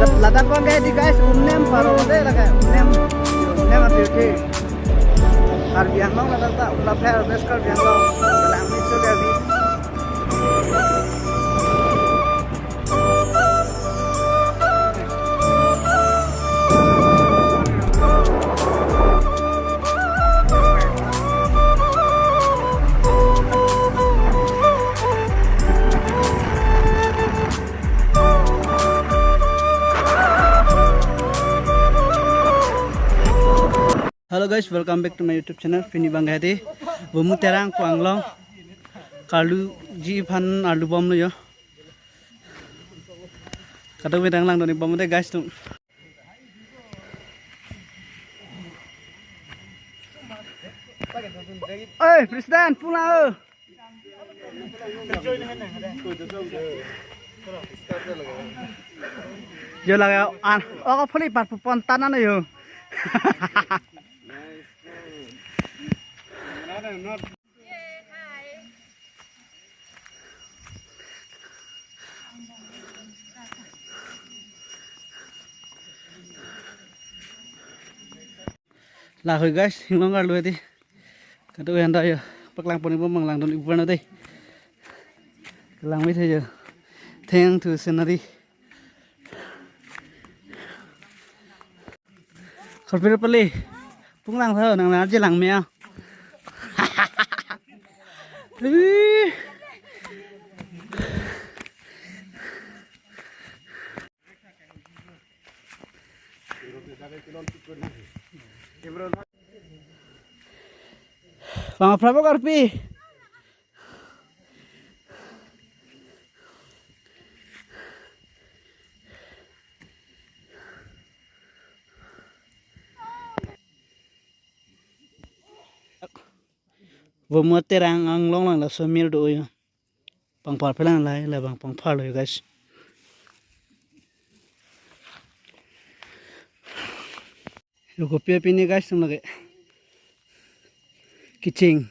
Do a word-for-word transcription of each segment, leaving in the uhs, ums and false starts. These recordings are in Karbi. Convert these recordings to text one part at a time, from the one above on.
Ladak abang ke di guys, Umnem paro de lake, Umnem, Umnem api uthi. Karbi Anglong ladak ta, Umlapher, West Karbi Anglong, langmit so jadi. Hello guys, welcome back to my YouTube channel. Pini abang ke di Vomu Terang pu anglong. Karluji aphan arlu bomlo yo. Kadokave dang langdun-ik bom de guys atum. Oi, President, pula o. Yo lake an, ok phuli par pu pon tan an yo. Lahoi guys, hinglong karlu hedi. Kadokave anta yo, paklang pon-ik bom, mang langdun-ik bom de. Langmit he yo. Thengthu scenery. Korpir pali. Pung lang tho, nang na je lang mia. Ih. Bang, aphrang bo karpi. Vomu Terang anglong lang laso mir do yo. Pangpar phelang lai, la bang pangpar lo yo guys. Yo kopi pini guys atum lake. Kecheng.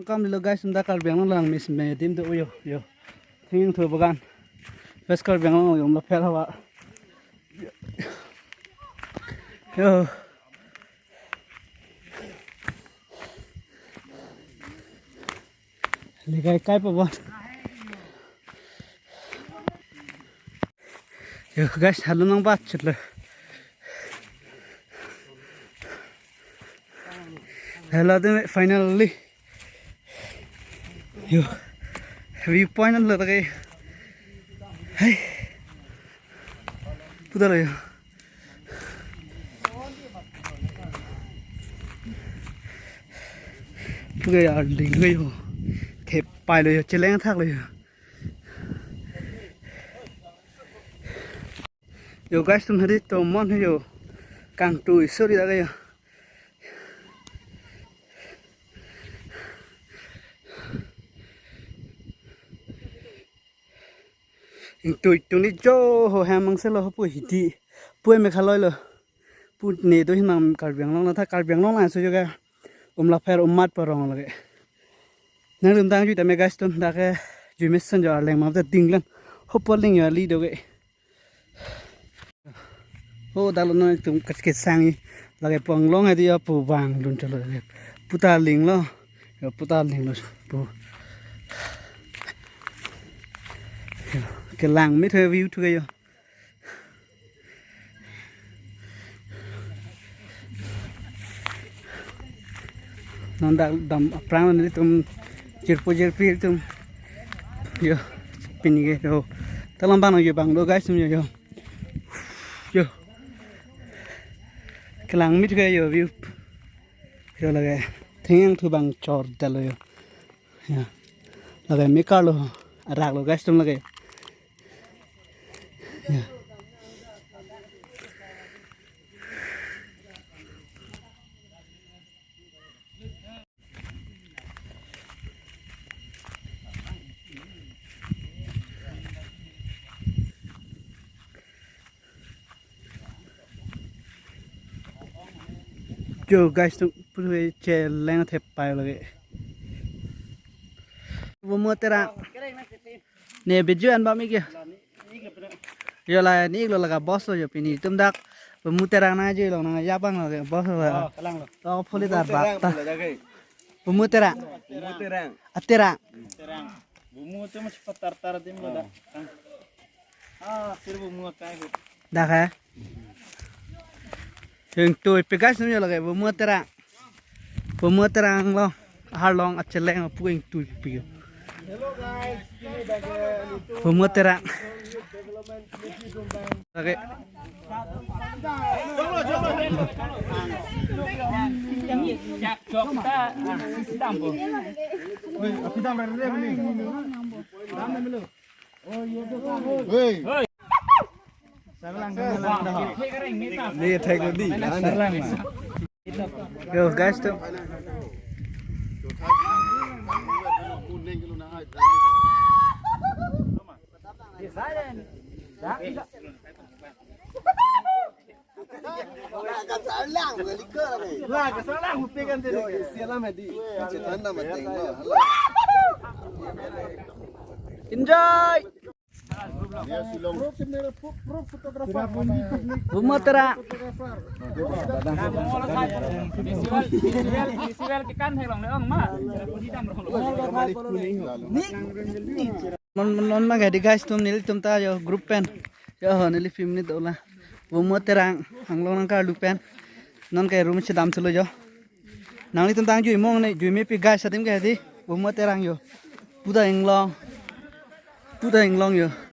Angkam lo guys, atum ta Karbi Anglong lang mis me dim do yo yo. Thengthu bagan. West Karbi Anglong yo, Umlapher havar. Yo. Lekai kai pa bon. Yo guys, halo nang bat chutlo. Halo de finally. Yo. View point lo ta ke. Hai. Puta lo yo. Puke ya ding lo yo. Thep pai lo yo, cheleng thak lo yo. Yo guys, atum hadi tomon yo. Kangtui sori ta ke yo. Ingtui tuni jo ho hem angselo ho pu hidi. Pu Meghalaya lo. Pu ne do hin mang Karbi Anglong lo tha Karbi Anglong laso jo ke. Umlapher Ummat Parong lake. Nangtum dang jui tame guys atum dak ke jui mesen jo arleng ma ta dinglan. Hopo ling yo ali do ke. Ho dalo no tum kat ke sangi lake pu anglong adi ya pu vang lun cholo lake puta ling lo ya puta ling lo pu ya kelang mit he view thu ke yo. Non dak dam aphrang nelitum jirpo jirpi tum yo pini ke yo talam bang yo bang do guys tum yo yo. Yo. Kelang mit ke yo view. Yo lake. Thengthu bang chor dalo yo. Ya. Lake mekar lo. Arak lo guys tum lake. Ya. Yo guys, tum putwe cheleng thepai lagi. Bumu Terang. Ne video an ba mi ke. Yo la ni lo laga boss lo yo pini tum dak. Bumu Terang na jo lo na ya bang lo ke boss lo. Oh, kalang lo. To pholi dar ba ta. Bumu Terang. Bumu Terang. Aterang. Terang. Bumu tu masih patar-tar dim lo dak. Ah, sir bumu kai ho. Dak hai. Ingtuipi guys, num yo lagi Bumu Terang. Bumu Terang lo. Arlong acheleng apu ingtuipi. Bumu Terang. Lagi. Hey. Ni thek di. Yo guys, tum. Enjoy. Bumu Terang. Non non non ma gadi guys, tum nelitum ta yo group pen. Yo ho neli film ni dola. Bumu Terang anglong nangkarlu pen. Non ke room si dam thulo yo. Nanglitum tang jui mong ne, jui mepi guys, adim ke hadi. Bumu Terang yo. Puta inglong. Puta inglong yo.